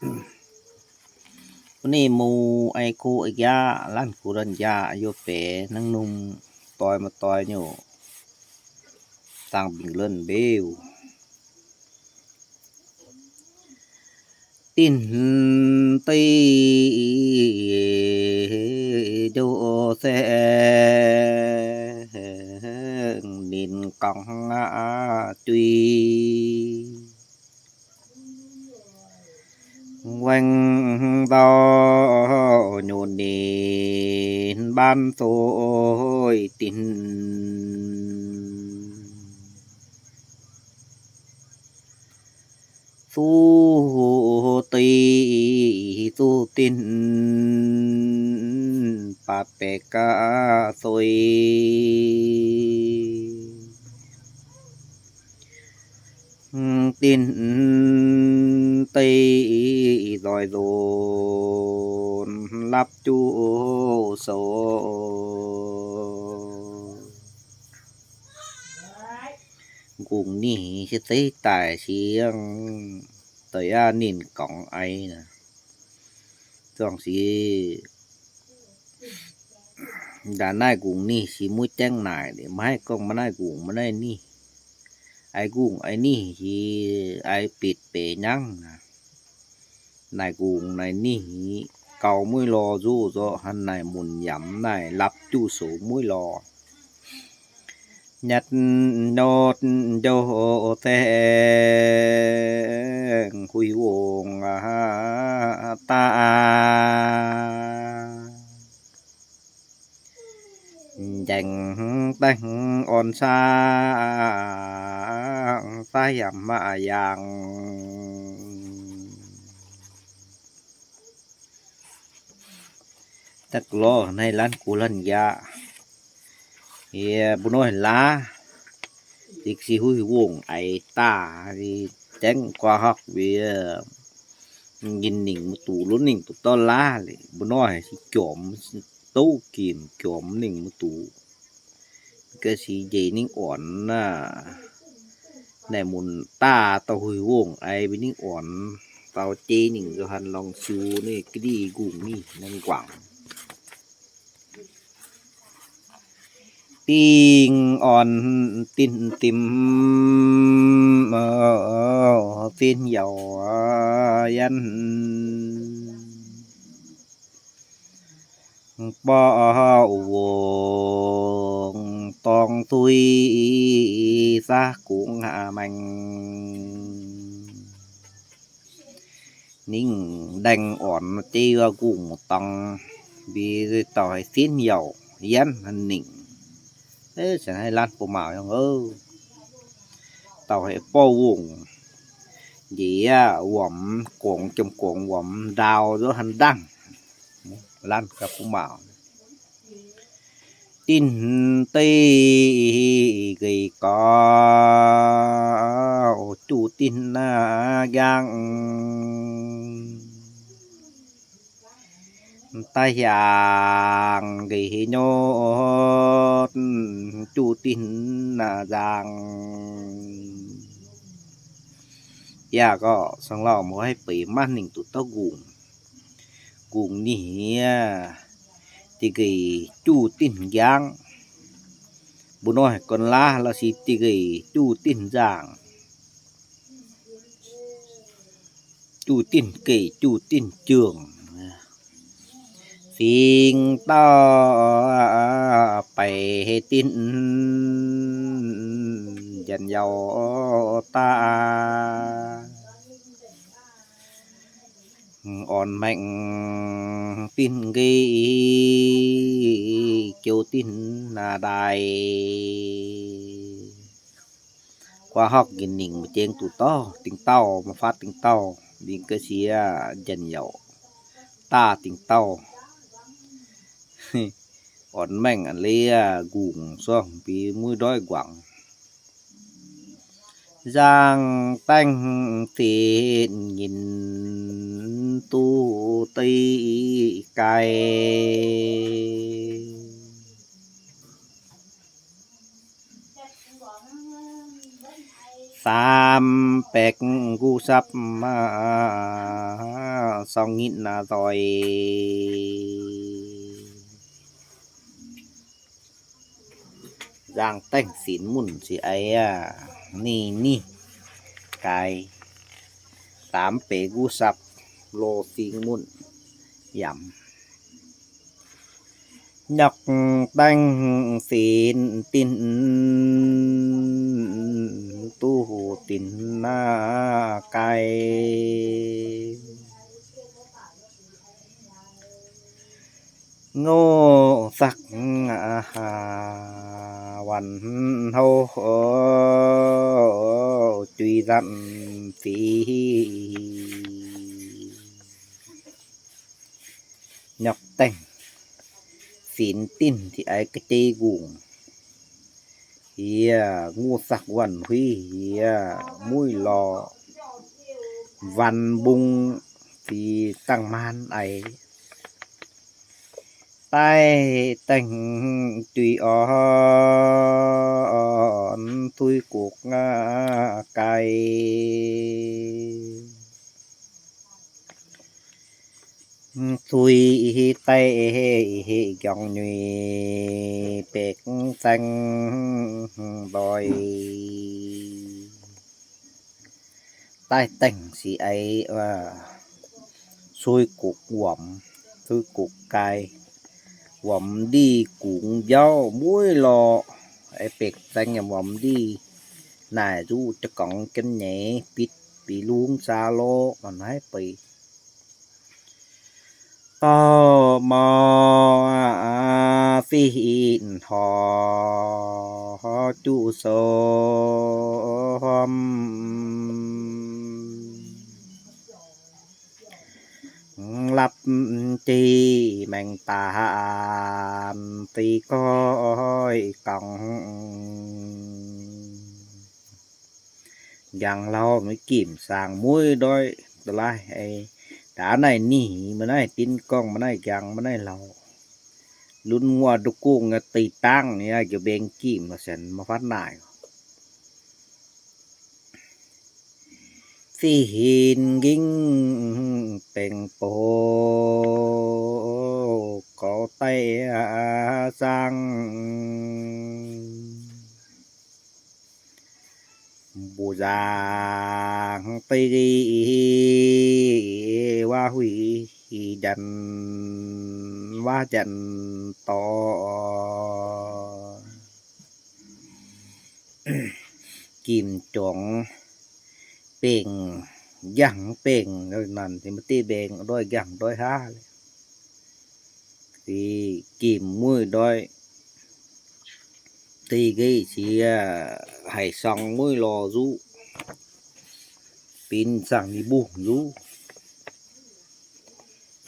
Ninh mbuo ei go ei jaav, laanh gu laanh jaa, yie benx hnangv nungh doi maaih doi nyei, dangh bingx luonh mbeuv. Dinh deix njoux saeng, ninh gorngv jui. Waeng ndau nyuoz ninh ban zoih dinh. Zuqc deix zuqc dinh baac baeqc ga'zoih. Dinh deix nzoih nzunc lapv juqv sou. Nqungc nih se zeiv daic siang, da'yietv ninh gorngv aiv naaic. Zuangx si Ndaaix naaiv nqungc nih si mueiz jaengv naaic, maiv haih gorngv maaih naaiv nqungc maaih naaiv nih. Aiv nqungc aiv nih hi, aiv bitv beix nyangv. Naaic nqungc naaic nih gaux mueiz lorh nzuqv zorqv hnangv naaic munc yamv naaic lapv juqv soux mueiz lorh. Nyatv nyotv njoux saeng huih wongh daav. Njaengc daengh orn saangv, saangv yaac maaih yaangh. Da'gux lorh naaiv laanh gu laanh jaa. Yie mbuo hnoi laav, zingh si huih wongh aiv daaih, jangv guaa horqc wiev, njien-ningc maiv duqv, lunx ningc duqv dorv laav liuz, mbuo hnoi si jomc, douv ginc jomc ningc maiv duqv. Ga'sie njiec ningv ornx naaic, naaic munc daaih dauh huih wongh aiv mbuo ningv ornx, dauh jeiv ningc nzo han lorngx siu ninh ga'ndiev nqungc ninh nquangc. Dingh orn dinh dimv, dinh yauc yanv, borqv wongh dorng zuiz zaqv gungx maengx. Ningv ndaeng ornx jeiv nqungc dorng, mbi dauh haiz sinv yauc yanv ningc. Ih zanc haih laanh buo maauh yangh, dauh haiz borqv wongh, njiec aqv, wuomx gongx, jomc gongx wuomx ndaauh nzorqv han ndangh. Laanh gauh buo maauh. Dinh deix nqeic gaux, juqv dinh nqaang, daaih hiaangx nqeic heix nyotv, juqv dinh nzaang. Yaac gorqv sangx lauh mbuo haih beic maanc ningc duqv dauh nqungc. Nqungc nyic, dinh nqeic juqv dinh nqaang. Mbuo hnoi gorn-laav la'sic dinh nqeic juqv dinh nzaang. Juqv dinh geic juqv dinh juangc. Fingx dauh baic dinh njien-youh daaih. Orn maengc dinh nqeic, jouh dinh ndaaih. Guaa horqc njien-ningc maaih jengx duqv dorh dingh dauh, maaih faatv dingh dauh, mingh ga'sie njien-youh daaih dingh dauh. Orn maengc a'leiz nqungc sorng mbi mueiz ndoiv nquangc. Nzangc daengh zinh nyinh duqv deix gaih. Saam baeqc nqu sapv maa. sorng nyitv naaiv nzoih. Nzangc dengh sinx munc ziqc aiv aac, ninh ninh gaaix daamx beix nquv sapv lo fingx munc yamc. Nyorqc dengh sinx dinc duqv dinc naaiv gaaix. Ngov sakv waanc houv juiz nzanc fiqv. Nyorqc dengh sinx dinc ziqc aiv ga'jeiv ngongh. Yie ngov sakv waanc huiv, yie muiv lorh waanc mbung, ziqc dangh maan aiv. Daaih dengh juiz orn tuix gux gaaix. Tuix daaih nqorngc nyuiz bekv zaeng ndoih. Daaih dengh sic aiv, suiv gux wuomx, suiv gux gaaix, wuomx ndih gux mbiauv mueiz lorh, aiv bekv zaeng yaac wuomx ndih naaic nzuqv jaa gorngx jienv nyeiz bitv bi lungv zaav lorqc mangc naaiv beic. Dorh mor fih horc juqv sou hormh. Lapv jeiv maengx daan deix goiv gangx. Njang lauh maiv gimh saang mueiz ndoih da'laaih. Daav naaiv ninh maiv naaiv dinv gorngv maiv naaiv njang maiv naaiv lauh. Lunx nguaaic nduqc gungh deix dangv nyei njiec mbeng gimh lorqc, sienx maiv fatv naaic. Fih hinc nqingh bengx bouc gorx daiv zaangv. Mbuo nzaangc deix waac huih njanc, waac njanc dorh. Gimh juangc bengh, njang bengh, nanc maiv deix mbengh ndoih njang ndoih haav. Gimh mueiz ndoih deix nqeiv ziex haic, sorng mueiz lorh nzuqv, binc zaangc ninh mbuo nzuqv.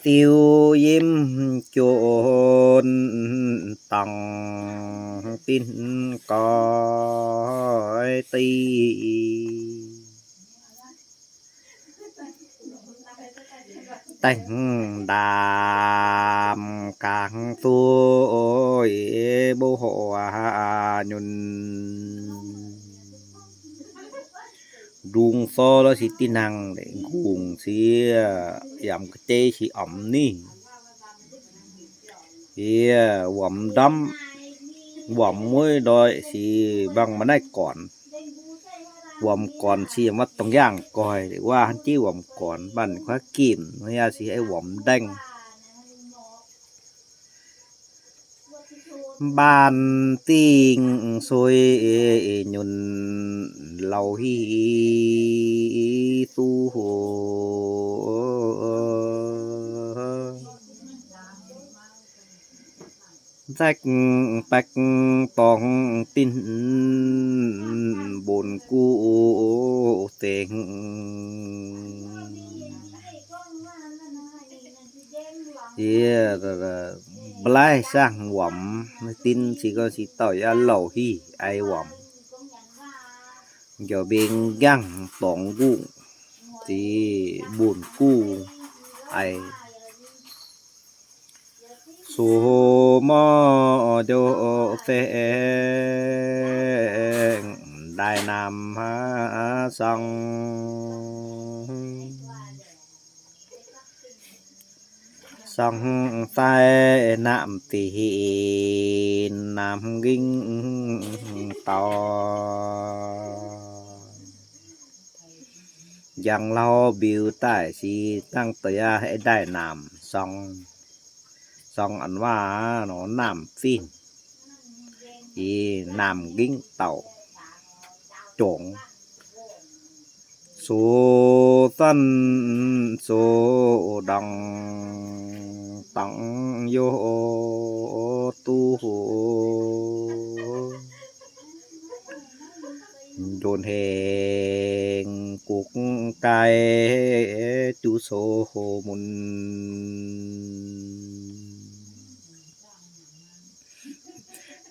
Diuh yiem jomc dangx dinv goix deix. Dengh ndaamv gangx zuoqv mbuo hoqc nyunc. Ndungx sorv lorz sic dih hnangv, ngongh sic yaac ga'jeiv sic omx ninh. Yie wuomx ndamv, wuomx mueiz ndoih sic mbuangz maaih naaiv gornx. Wuomx gornx sic maiv dongh yaangh goiv, waac hnangv jeiv wuomx gornx, mv baac kuaaiv gimh, yaac sic wuomx ndengh. Mbaanh dingh sueih nyunc lauh hiv duqv. Nzaikv baekv dorngx dinv mbonx guv dengx. Yie mba'laiv saangv wuomx, dinv sic gorngv sic dauh yaac louh hiv aiv wuomx. Njoux mbengx njangv dorngx ngungh, zic mbonx guv aiv. Sux mor njoux saeng, ndaaih naamh hnangv sorng. Sorng sai naamh zinh naamh nqingv dauh, njang lauh mbiuz daaih si dangh deix aqv, ei ndaaih naamh sorng, sorng an waac nor naamh zinh, i naamh nqingv dauh jongx. Sux zanv sux ndorngh, dorngx youh duqv njonc hengx gux gaih juv sou mun.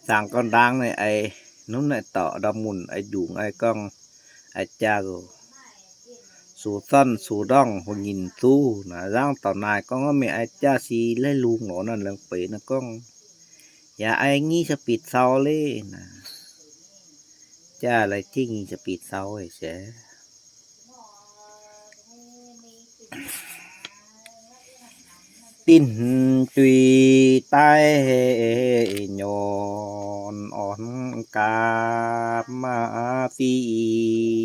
Zaangc gorngv ndaangc naaiv, a'hneiv naaiv dorh ndorm-munc a'jungc a'gorngv, a'jangv sux zanv sux ndorngh hu'nyinc zuv naaic, nzangv dorh naaic gorngv mingh a'jangv si laiv lungh lorz naaiv lengx beic naaiv gorngv, yaac ai nyic ziepc bieqc sou leiz naaic, jaax laaix jiex nyic ziepc bieqc sou se Dinh juix daaih nyorn orn gapv maaz fiv,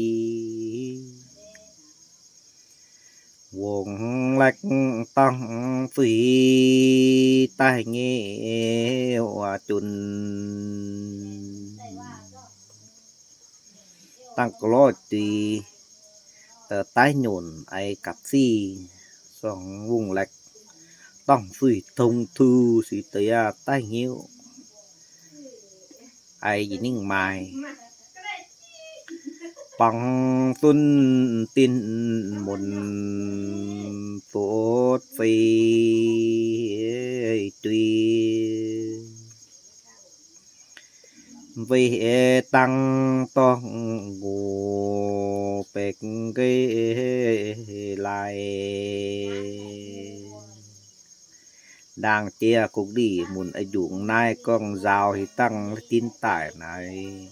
wongc laeqv dorngh zuiz daaih ngeuv junc. Dangh ga'lorqv juix daaih nyunc aiv gapv ziv, suangx wungh laeqv dorngh zuiz tong tu si deix aqv daaih ngeuv aiv njiec ningv maaih. Bangc zunv dinh munc zuotv fei juix, nzeix dangh dorngh ngux beix nqeiv laaih. Ndaangc jiex gux ndih munc a'jungc naaiv gorngv nzaaux hieh dangh la'dinv daaih naaiv,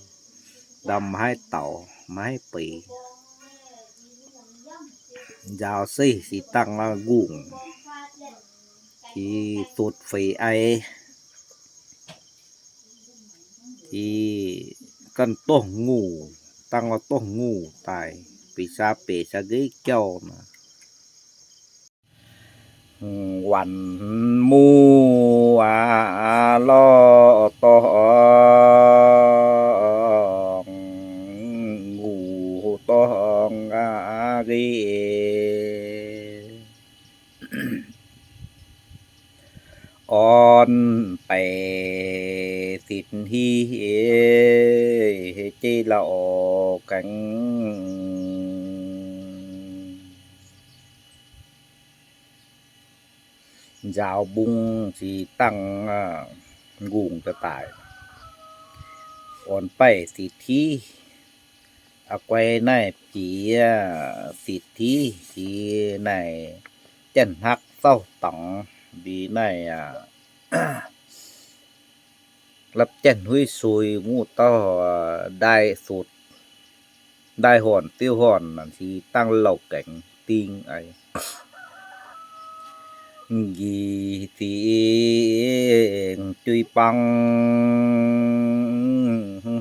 ndorm maiv haih dauh maiv haih beix. Nzaaux se hieh dangh ngungh, hieh zutc feix aiv, hieh ganh dongh ngungh, dangh dongh ngungh daaih, beix saa beix saa nqeiv jauv naaic. Waanc muv aqv lorh dorngh ngux dorngh aqv nqeiv, orn baic zitc hiv jeiv lauh gaengh. Nzaaux mbung zic dangh ngungh daaih, orn baic zitc hiv, a'guai naaiv bieqc zitc hiv, ziex naaic janx-hnaaqv zauv dangx, mbi naaiv aqv, lapv janx-huiv sui muv dauh ndaaih sutc, ndaaih horn diuv horn naaic, zic dangh lauh gaengh ding aiv. Nqih zingx juiv bang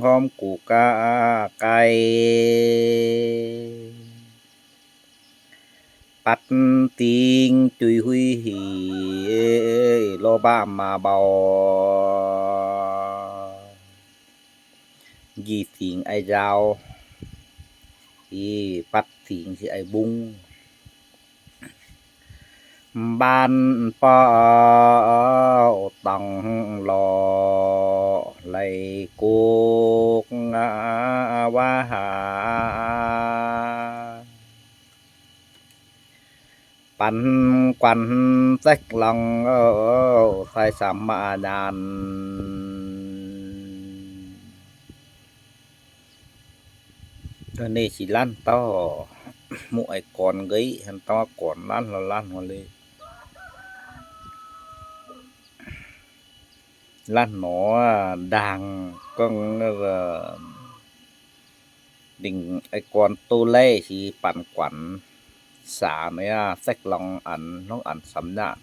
hormv gux gaai, batv zingx juiv huiv hic lorh mbaeqv maaz mbaux. Nqih zingx aiv nzaaux, i batv zingx se aiv mbung. Mbaanv bouh dangx lorh laic gokv waac, banx guanx zaeqv lorngh sai samx maaih nyaanh. Ninh si lanv dauh muqv aiv gorn nqeiv, dauh gorn lanv lorh lanv lorh le. Lanv nor ndaangc gorngv dingc aiv gorn doz-leiv si banx guanx saax nor aqv, zaeqv lorngh anx, lorngh anx samx nyaanh.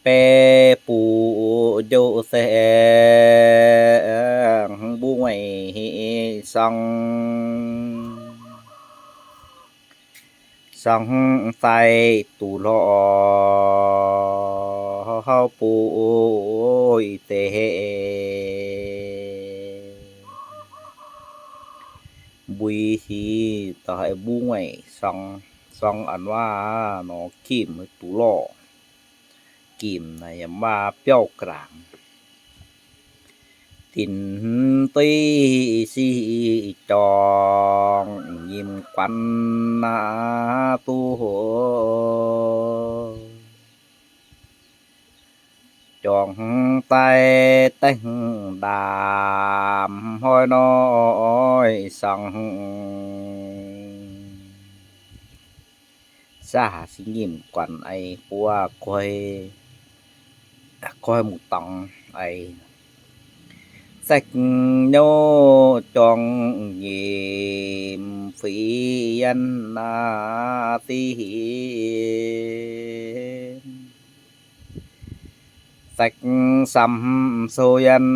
Baeqc buc njoux saeng, mbuo nguaaic sorng, sorng daaih duqv lorh buix deix. Mbuo sic da'haiz mbuo nguaaic sorng, sorng an waac nor gimh duqv lorh, gimh naaic yaac maaih biauv ga'laangc. Dinc deix sic jorngv nyim guanh naaiv duqv jorngv daaih dengh ndaamv hnoi noi sorng. Saav sic nyim guanh ei buo guai, guai muc dorngx ei. Zaeqv nyouv jorngv nyim fih yienh naaiv diqc. Zaeqv samv sou yienh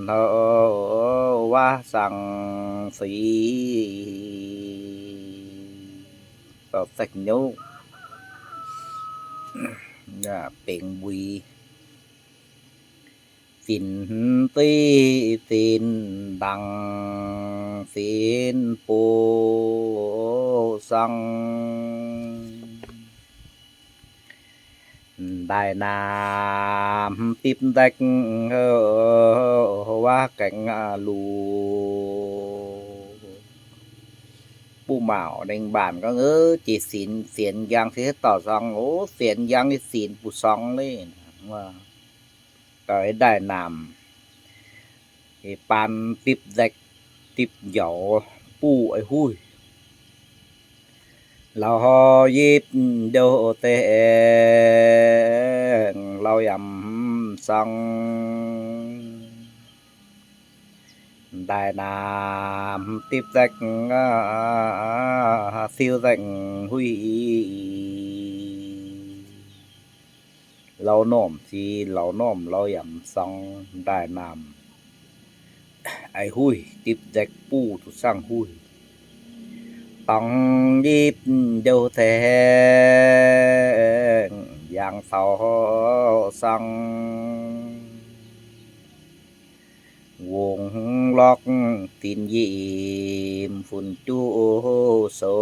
houv waac saeng-fih. Zaeqv nyouv bengx mbui. Dinc deix dinc ndaangc dinc buv sorng. Ndaaih naamh dipv nzaeqv waac gaengh luc. Buv maux nengh mbaanc gorngv, jiex sinx, sinx njang se haaix dauh sorng? O, sinx njang nyei sinx bun sorng leiz. Ndaaih naamh baan dipv nzaeqv dipv njaaux buv ei huih. Lauh horc yipv njoux deix lauh yaac sorng. Ndaaih naamh dipv nzaeqv siou nzaeqv huih. Lauh normh sic lauh normh lauh yaac sorng. Ndaaih naamh ei huih dipv nzaeqv buv duqv saang huih. Dorngx yipv njoux deix yangh taux sorng. Wungx lorqc dinc yiem funx juv sou.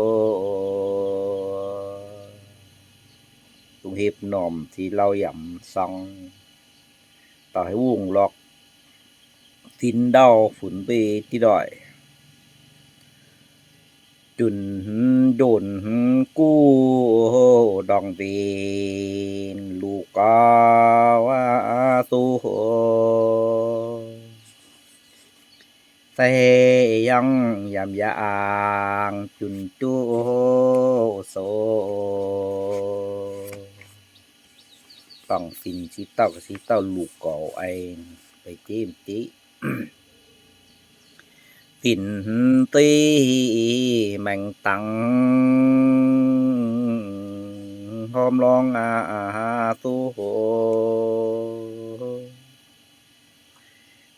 Dungx hepc normh sic lauh yaac sorng. Da'haiz wungx lorqc dinc ndau funx mbei diqv ndoic. Junc njonc guv ndorngx nzengc luc gaux duqv. Da'haiz yangh yaac yangh junc juv sou. Dorngx dinc sic dauh sic dauh luc gaux ei, beiv diqv diqv. Dinc deix maengx dangx hormh lorngx aqv duqv.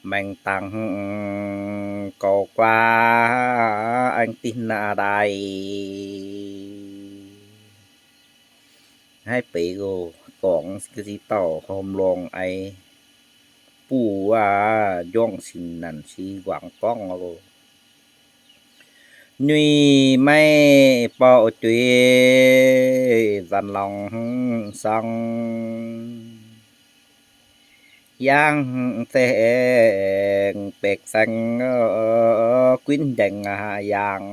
Maengx dangx gaux guaax aengx dinc daaih. Haiv beiz oc, dorngx sic dauh hormh lorngx ei. Buv aac, njorngv sin nanc sic nquangx gorngv oc. Nyuiz maiv bouc juiz nzanc lorngx sorng. Yangh deix baeqc saeng guinv njaengc yangh.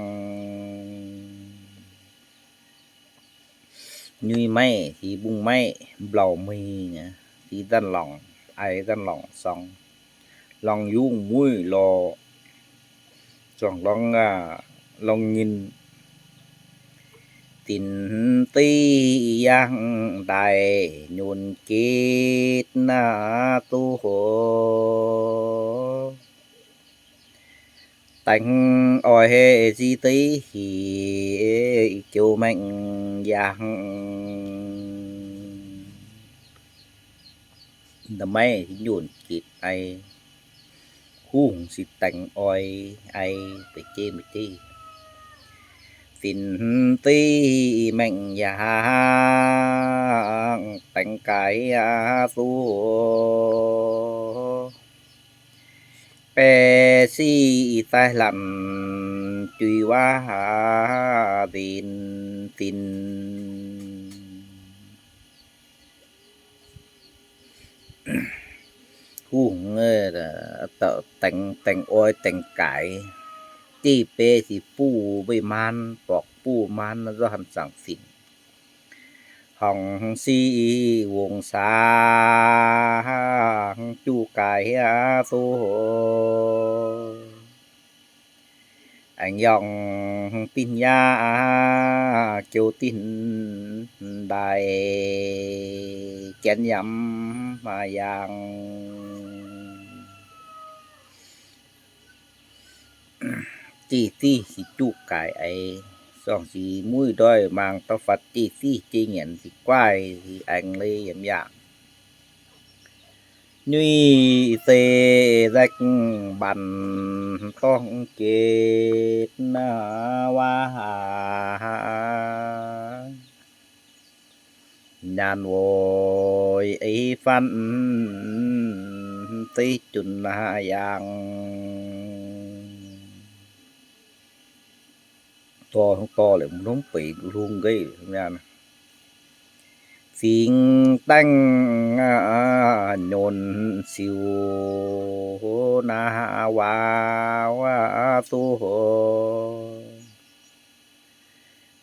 Nyuiz maiv, sic mbungv maiv, mblauh muic, sic nzanc lorngc, ei nzanc lorngc sorng, lorngc yungz muiv lorh, zuangx lorngc, lorngc nyinh, dinc deix yangh daaih nyunc gitv naaiv duqv hoc. Daengx oix ziqv deix hic jiu maengh yangh. Maiv nyunc gitv ai, hungh se daengx oix ai, mbu'ziev mbu'ziev. Fin ziv maengc yaangh daengx gaaix duqv, bae sic daaih lanc juix waac nzin zinh. Hungh daengx, daengx oix daengx gaaix, div bae sic buv mbu'maanv, borqc buv maanv nor, nzorqv han zaangc fin. Horngz sic wongc saah juqv gaaix hietv duqv, aengx yorngh dinh yaav, jouh dinh ndaaih, janx yaac yaangh. Jiex div sic juqv gaaix eix, zorngh sic muiv ndoih mangc dorh fatv, jiex div jiex nyanc sic guaih sic aengx leiz yiem yaangh. Nyuiz zeiz nzaekv mbanc dorngh jiex waac, nyaanh woix eix fatv zeiv junc yaangh. Dorh, dorh leh mv lungh beic lungh nqeiv. Fingx daengh nyonc siux naaiv waac duqv,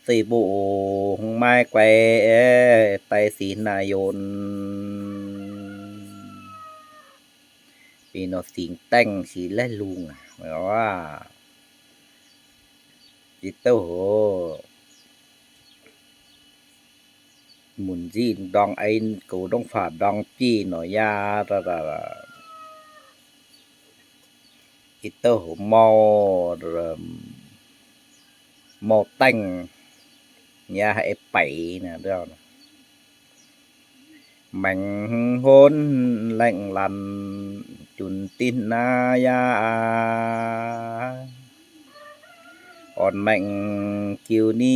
zeiv mbuo maiv guaix daaih sin naaiv yonc. Beiv nor fingx daengh sic laih lungh aqv. Ih douh hoc munc nziv ndorng ei goux ndongc faatv ndorng biei nor yaac, ih douh hoc mouh, mouh daengh yaac ei beic. Maengc honv laengh laanh junc dinh naaiv yaac, orn maengc jiu ni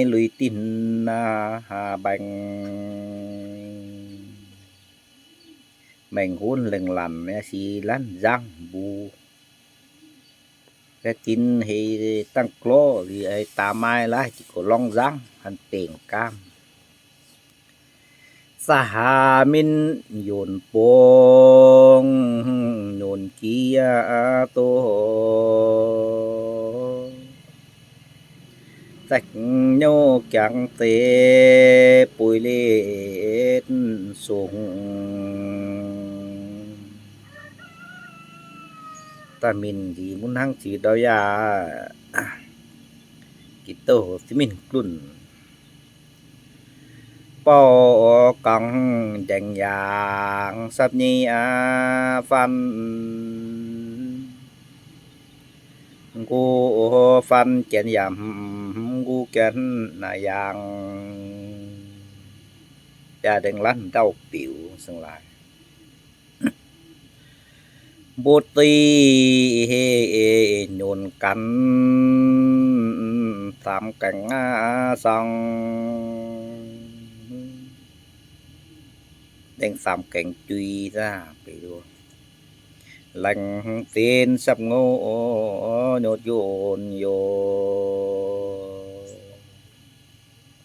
lui dinh naaiv mbaengx. Maengc honv laengh laanh yaac sic lanv nzangv mbuo. Ga'dinx heix dangh glorv liuz, daaih maaih laaih jiex goux lorngh nzangv, han dengc gaamv. Za'haax min yonc bung, yonc jiex doz, zaeqv nyouv jangx zeiv buix lietv sung. Daaih mingh nzic mv hnangv ziux ndau yaac, gitv douh se mingh glunc. Bouh gangx njaengc yaangh sapv nyei faan, nqu faan janx yaac hmz nqu janx naaic yaangh. Biaav dengh lanv ndauh biux seng laaix. Mbutv zeiv nyunc ganh, samx gaengh aqv sorng, dengh samx gaengh juix zaqv beic. Laengz zenv sapv ngouv nyotv yonc yoc.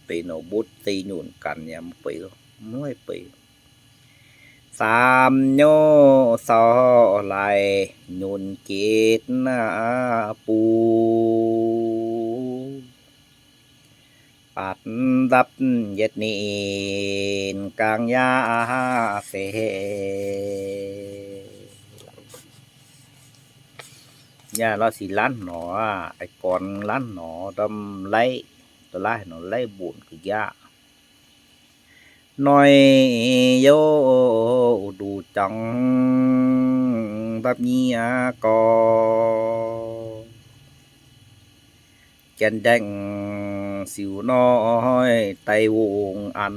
Beic nor mbutv zeiv nyunc ganh yaac mv beic, mv beic. Samx nyouv sau laaix nyunc jitv buv, batc nzapv yietc ninh gaang yaav seix. Yaac lorz sic lanv nor, a'gorn lanv nor, ndorm laiv, da'laaih nor laiv mbonc ga'jaav. Noi youh nduqc jangx mbapv nyei aqv gorx, janx ndaengh siux noi daaih wungh an.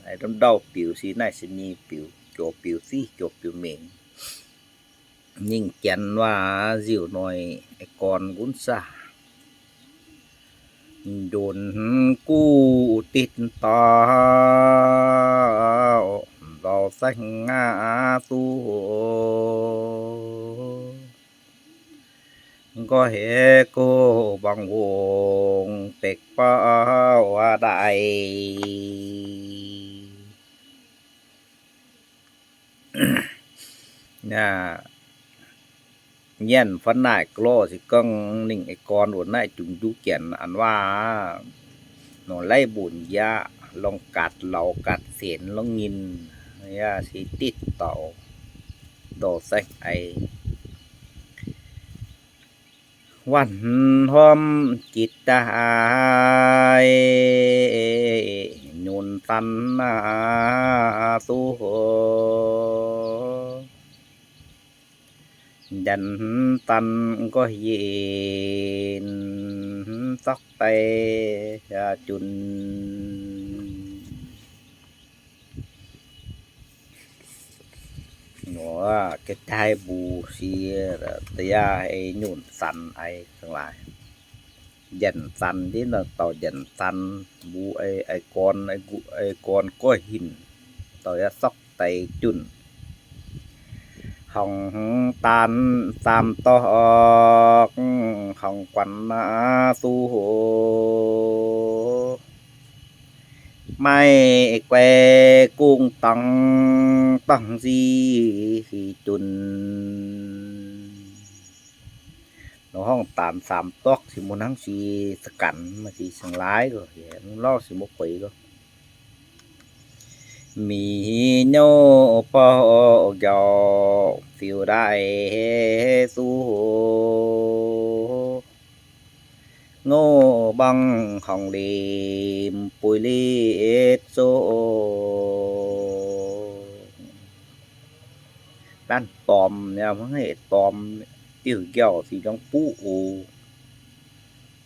Naaiv ndau biux se naaiv se nyei biux, joux biux ziqv, joux biux mengh. Ninh janx waac nziuh noic aengx gorn nqunv saah. Ndonx guv ditv dauh, nzauh zaengv aqv duqv. Nqoi heix gox mbuangz wongx bekv bauv daaih. Nyienv fai naaic ga'lorqc se gorngv ninh aengx gorn wuov naaiv jungx njuov janx an waac, nor laiv mbunx yaac longc gaatc lauz gaatc sienx longc nyinh, yaac se ditv dauh, nzauh zaengv aqv. Waanc hormh jitv daaih, nyunc zanc aqv duqv. Njanc zanc nqoi yinh zorqv daaih junc. Nor ga'naaiv daaih mbuo sieqv da'yaah ei nyunc zanc aqv, za'gengh laaix njanc zanc, njiec nor dauh njanc zanc mbuo ei, ei gorn, ei gorn goiv hinc, dauh yaac zorqv daaih junc. Horngc daanh zaamc dorc, horngc guanc aqv duqv. Maiv guaix gong dangx dorngc nzic junc. Nor horngc daanh zaamc dorc se mbuo hnangv se za'gengh maaih zingh laaiv, lorqc se mbuo bueix gorngv mingh hnyouv bouh njaaux fiuv ndaaih duqv. Ngouv mborngz horngc limc bueix litv zoqc. Nanv dorm, mv heic dorm, diuh njaaux fih ndorng buqv oc.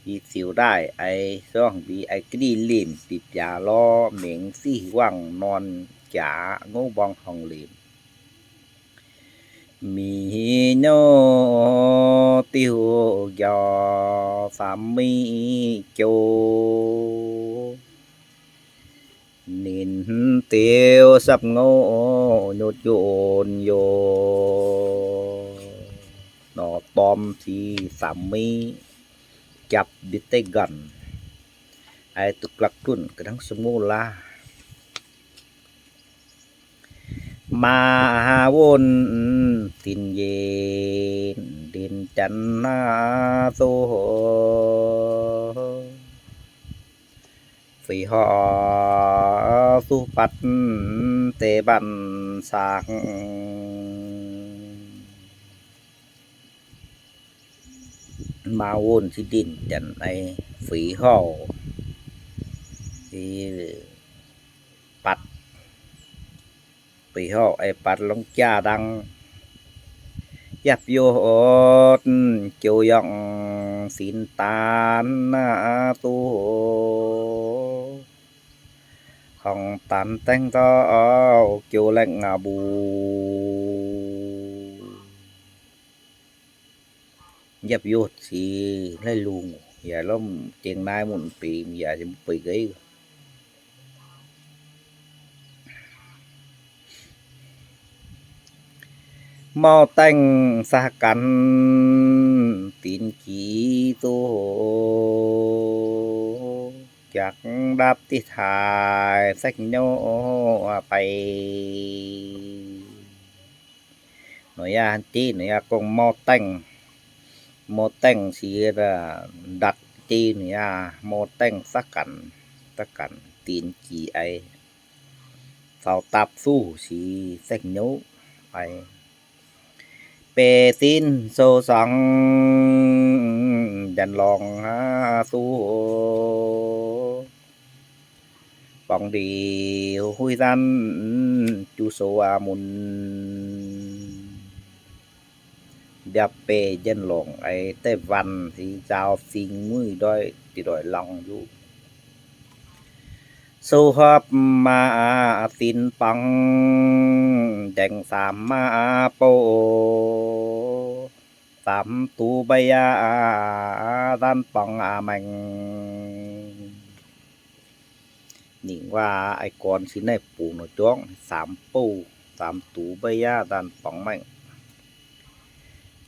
Yie ziux ndaaih eix zorngh mbi eix ga'ndiev limc bieqc biaax lorz mengx ziqv wangh norn jaax ngouv mborngz horngc limc. Mingh hnyouv diuh njaaux faam miv jou. Ninh diuh sapv ngouv nyutc nyutc yoc. Nor dorm ziqc faam miv japv mbienv deic nqanc. Eix duqv glakv gunv ga'hnangv sou ngouv laav. Maa wuonh dinc yienc ndinc janx naaiv zoqc. Fih horc duqv batv deix mbatv saang. Maa wuonh se ndinc janx eix fih horc batv, fih horc eix batv longc jaa-ndangh. Yapv youh joux yangh sinx daanv naaiv duqv. Horngc daanv zaengv zorqv joux laengh mbuo. Yapv youh se laiv lungh, yaac lomh jengx naaiv munc bingx yaac mv bueix nqeiv. Mauv daengh saax ganh dinc jiex zoqc, jaqc ndapv diqv taaix saengv nyouv baix. Nor yaac jeiv nor yaac gorngv mauv daengh, mauv daengh se ndatc jeiv nor yaac mauv daengh saax ganh, saax ganh dinc jiex eix, caux dapv suv se saengv nyouv eix. Beiv dinv sou suangx njanc lorngx aqv duqv. Borngz ndic huih zanv juv sou aqv mun. Mbiapv beiv njanc lorngx eix deic-wanc se nzaaux sing mueiz ndoih diuh ndoih lorngx njuqv. Sou hopv maah, sin borngz nzaeng saamx maah, bouh saamx duqv mbei yaav, nzaanx borngz aqc maengx. Ninh waac aiv gorn sin naaiv bungx nor juangv saamx bouh, saamx duqv mbei yaav, nzaanx borngz maengx.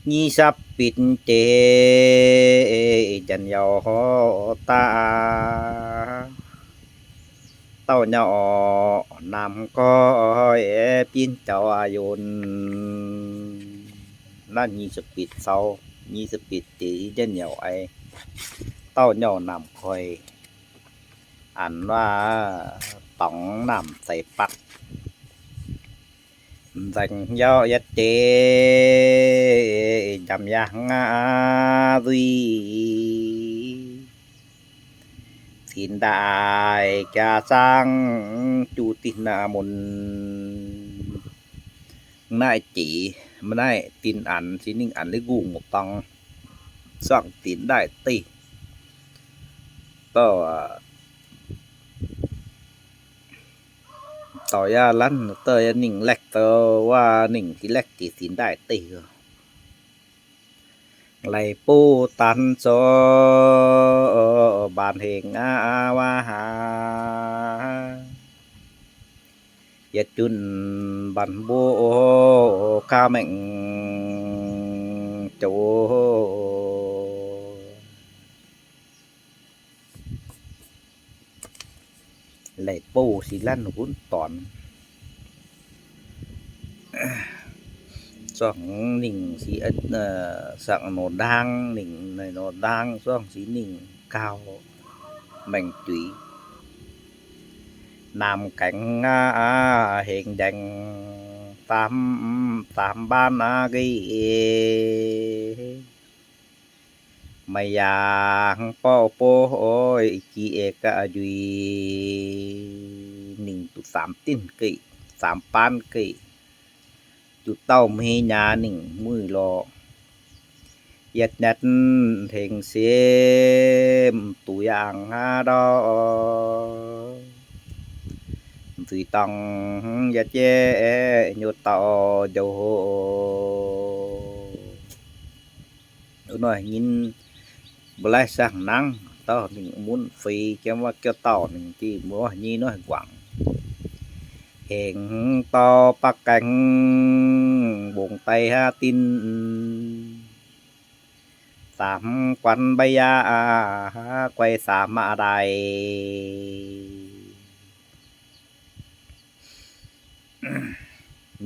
Nyic sapc bitv jiex njien-youh daaih, dauh nyauv naamh goiv binv jaux aqc yunh. Naaiv nyic sapc bitv caux, nyic sapc bitv jiex njien-youh aiv, dauh nyauv naamh goiv, an waac dorngx naamh zeix batv. Nzaeng yauv yietv deix njamv yaac nzuih, cingx daaih jaa zaangv juv dinh mun. Naaiv jiex, naaiv dinh anx, sin ninh anx liuz nqungh dorngx, zuangx dinh ndaaih deic. Dorh, dorh yaac lanv dorh yaac ninh laeqv zoux waac, ninh ziqc laeqv jiex dinh ndaaih deic. Laic bouh daanv zoux mbaanx hengx aqv waac, yietc junc mbaanx mbuo gauh maengc joux. Laic bouh sin lanv hunv dorn. Zuangx ninh si, sangx nor ndaang, ninh naaiv nor ndaang, zuangx si ninh gauh maengc juix. Naamh gaengx aqv, hengx nzaeng, faam, faam mbaanv aqv, nqih maiv yaac borqv bov, jiex eix ga'njuic. Ninh duqv saamx dinv geic, saamx baanv geic, juqc dauh maiv nyaax ninh muic lorqc. Yietc nyatv tengx siev duqv yangh aqv ndau, nzuih dorngx yietv jieqv nyutc dauh njoux. Wuov noic nyinh mbuo laih siang-hnangv, dauh ninh munv feix jienv wuov gouv dauh ninh diuh muoz nyei noic guangc. Hengx dorh baqv gaengh mbongc daaih haav dinv, saamx guanh mbei yaac guai saamx aqv daaih.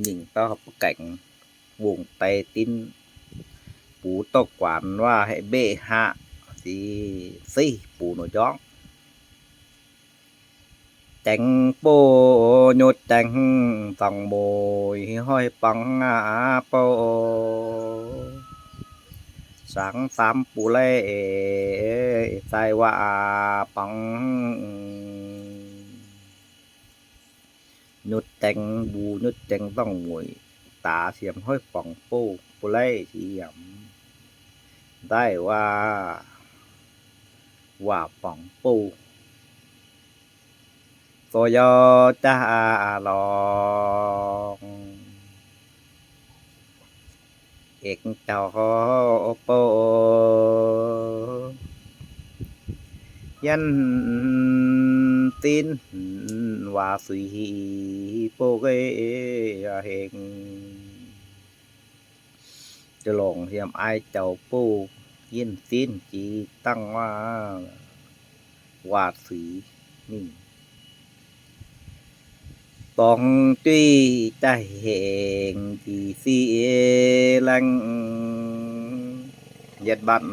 Ninh dorh baqv gaengh mbongc daaih dinv, bungx douh guanx waac haih mbeqv haqc, se zeiv bungx nor njorngv. Jaengx bouh nyutc jaengx dorngc mueic hoic borngz aqv bouh, saangx saamx bungx laiv zaaih waac borngz. Nyutc jaengx mbuo nyutc jaengx dorngc mueic daax siemx hoiv borngz bouh, bungx laiv siemx ndaaih waac, waac borngz bouh. Zoux yaac jaax lorngx, hengx jauv bouh, yienv zinv waac suix bouh ga'hengx. Longc yiem aiv jauv bouh, yienv zinv jiex dangh waac suix mingh. Dorngx jueiv jaax hengx njiec sic laengh, yietc mbatc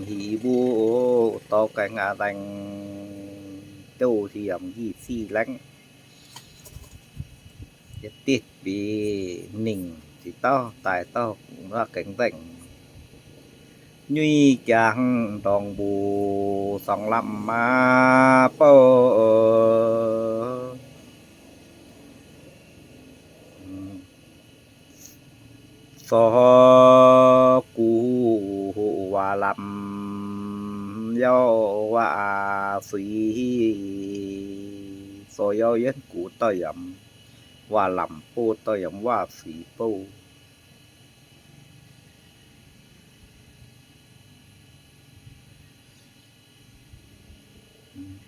hic mbuo dorh gaengh aqv nzaeng, jouh siemx njiec sic laengh. Yietc diqv bic ningc ziqc dauh daaih dauh gaengh nzaengc, nyuiz jangx ndorngx mbuo sorng lamh maah bouh. Sorng guv hoqc waac lamh, yauv waac suix. Dorh yauv yienv gux dauh yaac waac-lamc bouh, dauh yaac waac-sic bouh.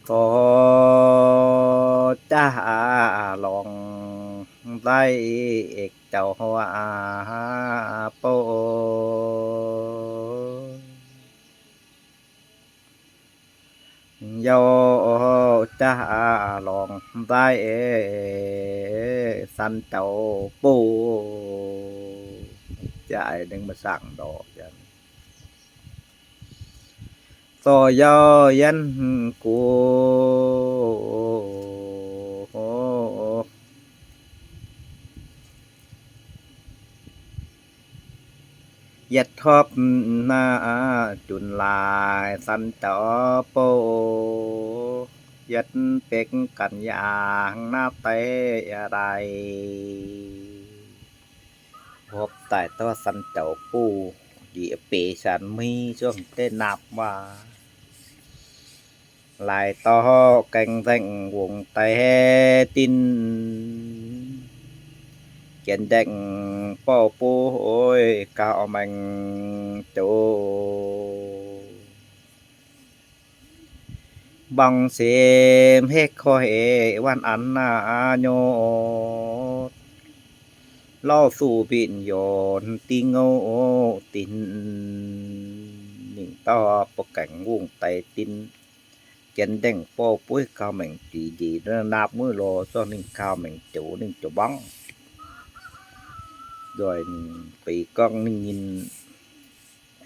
Dorh jaav lorngx nzaiv, eix jauv waac bouh. Yauv jaav lorngx nzaiv, san jauv bouh. Jaaix nengh maaih saangc ndorqc. Dorh yauv yienv gux, yietv hopv naaiv junc laaix san jauv bouh, yietv bekv ganh yaangh naaiv deix daaih. Hopv daaih dorh san jauv bouh, ndiev beix sanx maiv zungv deix naapv waac. Laaix dorh gaeng nzengc wungx deix dinv, jienv ndengc bouh buov gauh maengx joux. Mborngz simx hekv koi waanc an naaiv nyotv, lauh suv mbin yonc ding ngouv dinc. Ninh dauh ba'gaengx wungx deix dinv, jienv ndengc bouh buov gauh maengx jiex njiec naapv mueiz lorz zorqv ninh gauh maengx joux, ninh joux mborngz. Nzoih ninh beiv gorngv ninh nyinh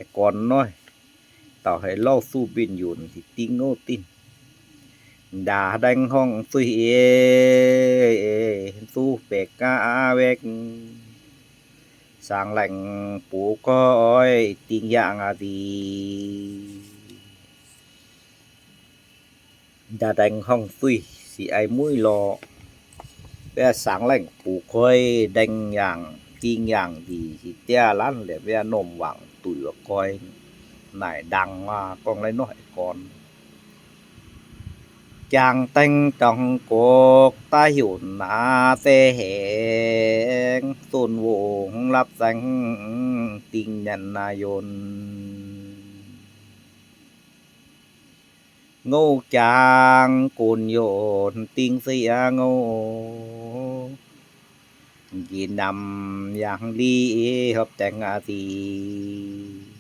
a'gorn noiv, dauh haiz lauh suv mbin yonc ding ngouv dinc. Ndaaih ndaeng horngh zuih, zuv bekv aqv wekv, saangx laengz bux koiv ding yaangh nzic. Ndaaih ndaeng horngh zuih sic ai mueiz lorz, mbiav saangx laengz bux koiv ndaeng yaangh ding yaangh nzic, sic diav lanv liepc mbiav norm wangc duic wuov koi naaic ndaang aqv. Gorngv naaiv noiv a'gorn, jangx daeng dorngx gokv daaih heuc naaiv zeiv hengx, zunv wongx lapv zaengx ding nyanc naaiv yonc. Ngouv jangx gunv yonc ding sieqv ngouv, nqinc namx yangh li hopv daengx nzic.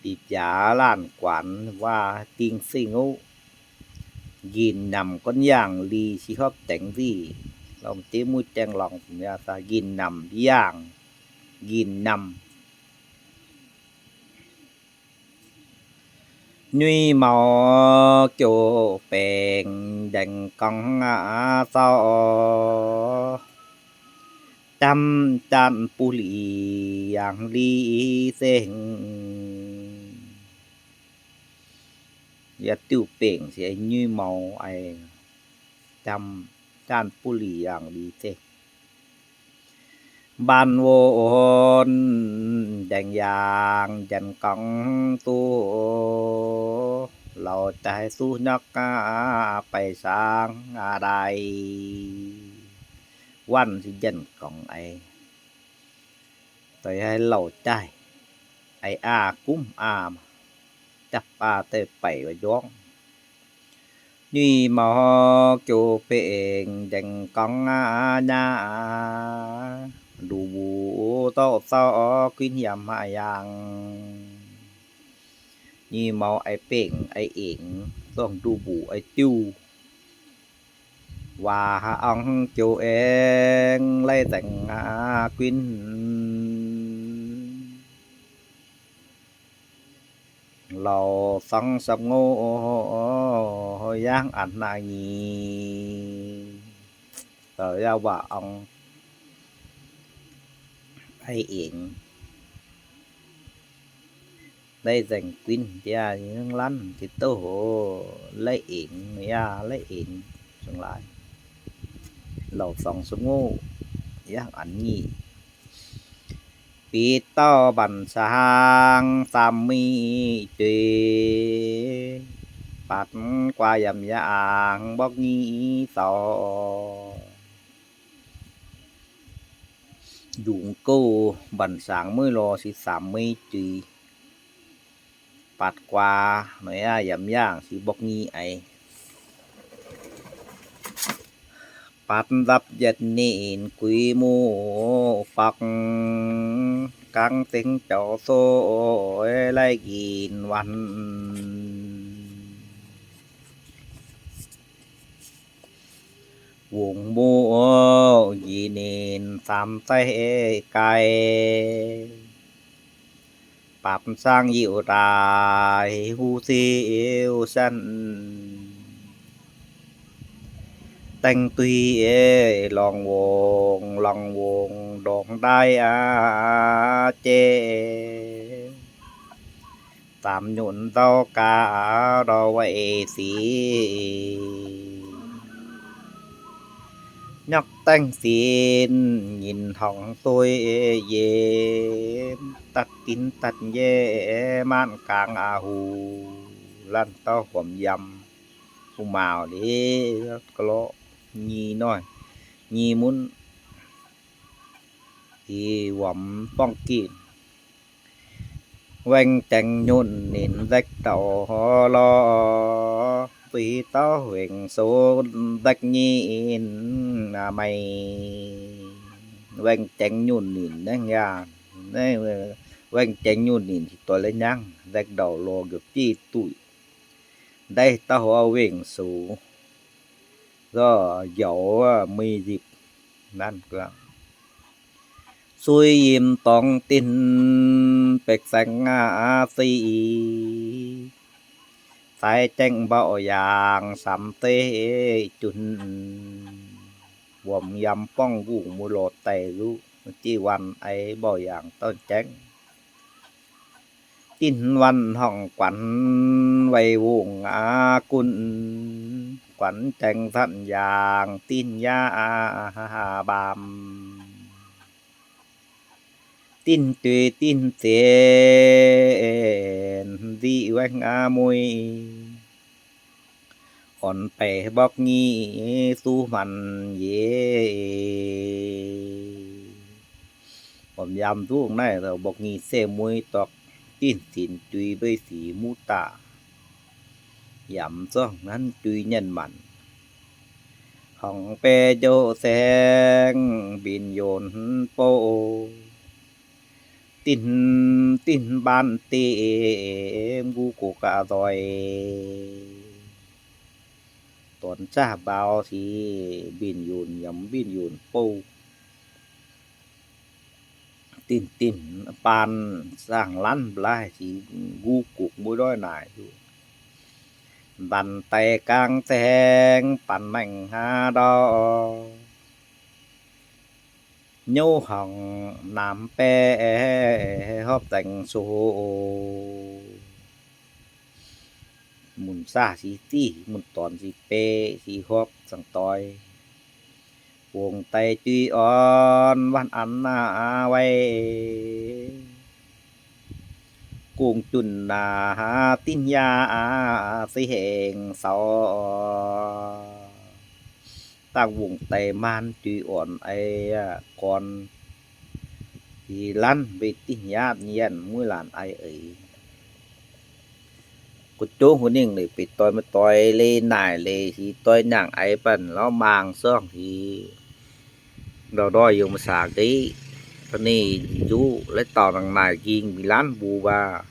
Bieqc biaav laanh guanx waac ding sieqv ngouv, nqinc namx gorngv yangh li sieqv hopv daengx nzic. Lomh diev mueiz jaeng lorngx, nqinc namx yangh, nqinc namx. Nyuiz maux joux baengc ndaengx gorngv aqv zaux, jamv jaanh buv lic yangh li seng. Yaac diuh baengc se nyuiz maux, jamv jaanh buv lic yangh li seng. Mbaanh wuonx ndaengx yangh njanc gorngv duqv, lorz daaih suv nyorqv baih saangv daaih, waanv se njanc gorngv aiv. Doix haiz louc jaaih, aiv aav gumv aav, japv aav daaih baic wuov njorngv. Nyuiz maux joux baengc ndaengx gorngv aqv nyaah, nduqc mbuc zorqv zaux guinv yaac maaih yangh. Nyuiz maux aiv baengc aiv engx, zorqv nduqc mbuc aiv diuh, waac ong joux aengx laiv nzaengc guinv. Lauz zorngv sopv ngouv yangh a'hneiv nyic, zoux yaac waac ong aiv engx, laiv nzaengc guinv jiex lanv jiex douh hoc, laiv engx yaac laiv engx zungv laaix. Lauz zorngv sopv ngouv yangh a'hneiv nyic, bieqc dauh mbaanh saang zaamv mingh jueiz, Batv guaax yaac yangh mbokv nyic zaux. Yungz gouv mbanc sangx mueiz lorz se samx mueiz juix. Batv guaax noic aqv yaac yangh se mbokv nyic eix. Batv nzapv yietc ninh guix muv faqv, gangv zengx jaux soux laiv nqinx waanc. Wungx muv njiec ninh samx zaiv gaih. Bapv zaangv yiuh daaih huv ziuh sanv. Daengh duih lorngx wongx, lorngx wongx ndongc ndaaih aqv jiex. Zaamx nyunc nzauh gaax ndau weic sic. Nyorqv daengh sin nyinh horngc dueiv yiem, datv dinv datv njiec maanc gaangh aqv huv, lanv dauh wuom yamv, wuov maauh liuz ga'lorqc nyi noic, nyi munv, i wuom borngv ginh. Weng jaengx nyunc ninh nzekc dauh lorh, zuiz dauh wengh soux nzekc nyinh meih. Weng jaengx nyunc ninh naaiv yaac, weng jaengx nyunc ninh hic doix la'nyangv nzekc ndau lorh nqepc jiv duic. Ndaix dauh wengh soux, zorqv njaaux meiv nzipc nanv guangc. Sui yiem dorngx dinc, bekv saeng aqv zic, zaaix jaengv mbaauh yaangh samx zeiv junc. Wuom yamv borngv ngungh muoz lorh daaih zuqc jiv waanc eix mbaauh yaangh dorn jaengv. Dinc waanc horngc guanc weic wungh aqv gunv, guanc jaengv zanc yaangh dinc yaac baamz. Dinc juix dinc zienx nziqc waengh aqv muic, orn baeqc mbokv nyic zuqc hmuangx yie. Wuom yamv nzungh naaiv mbokv nyic se mueiz dorh dinc zinx juix mbeix sic muv daaih, yamv zorngh nanv juix nyanc maanc. Horngc baeqc njoux saeng mbinc yonc bouh, dinc, dinc mbaanh diqc nqu gux ga'nzoih. Dorn zaqv mbaaux sic mbinc yunc yaac mbinc yunc bouh. Dinc dinc baan zaangh lanv mblaaih sic nqu gux mueiz ndoih naaic. Mbanc daaih gaang zaeng baan maengh hnangv ndau. Nyouv horngc naamh baeqc hopv zaengx soux. Mun saav sic ziqv, mun dorn sic baeqc sic hopv zaangh doix. Wongh daaih juix orn waanc an naaiv waaic. Gong junh naaic dinc yaac se hengx saux. Dangh wongh daaih maanc juix orn ei gorn, i lanv mbe dinc yaac nyienx mueiz laanh ei eix. Gu'jongv huin ningh leiz beiv doix maiv doix leiz naaic leiz sic doix nyaangc ei banh lorz maangh zorngh sic. Ndau ndoih yungz saangx ga'nyic, da'nyic nzuqv laiv dauh nangc naaic nqing mbi lanv mbuo waac.